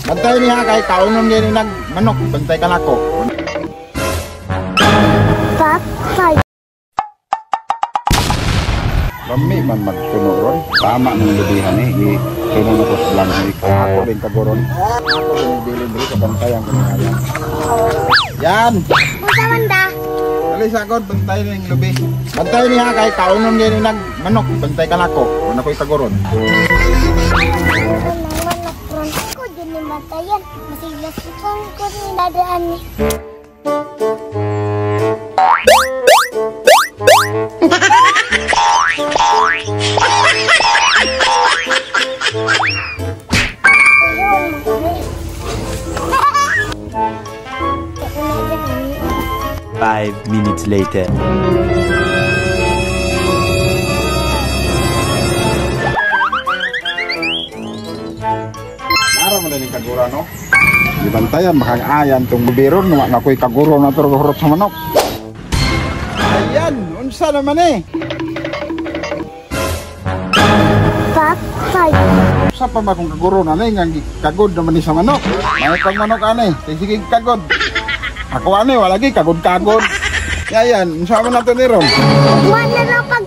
Bantay niya kay kaunon din nag manok, bantay ka nako. Patay. Lami man magtuno ron. Tama nang lubihan eh. Ituno na ko sa blanco. Ako din kagoron. Ako din bilin diri sa bantayan ko niya. Yan. Unsa man da? Dali sa god, bantay ning lubi. Bantay niya kay kaunon din nag manok, bantay ka nako. Wala ko'y kagoron. Nang manok ron. Ko jud ni bantayan. Masigla-sikan ko ni dadaan ni. 5 minutes later. Nara man din kagura no. Gibantayan makang-ayan tong bubiron wa na ko'y kaguro na to hurot sa manok. Ayan, unsa naman eh? Patay. Sa pa ba kung kaguro na ni nga kagod naman ni sa manok. May pag manok ani, kay sige kagod. Ako ani wala gi kagod-kagod. Yayan, unsa man nato ni ron? Wala na pag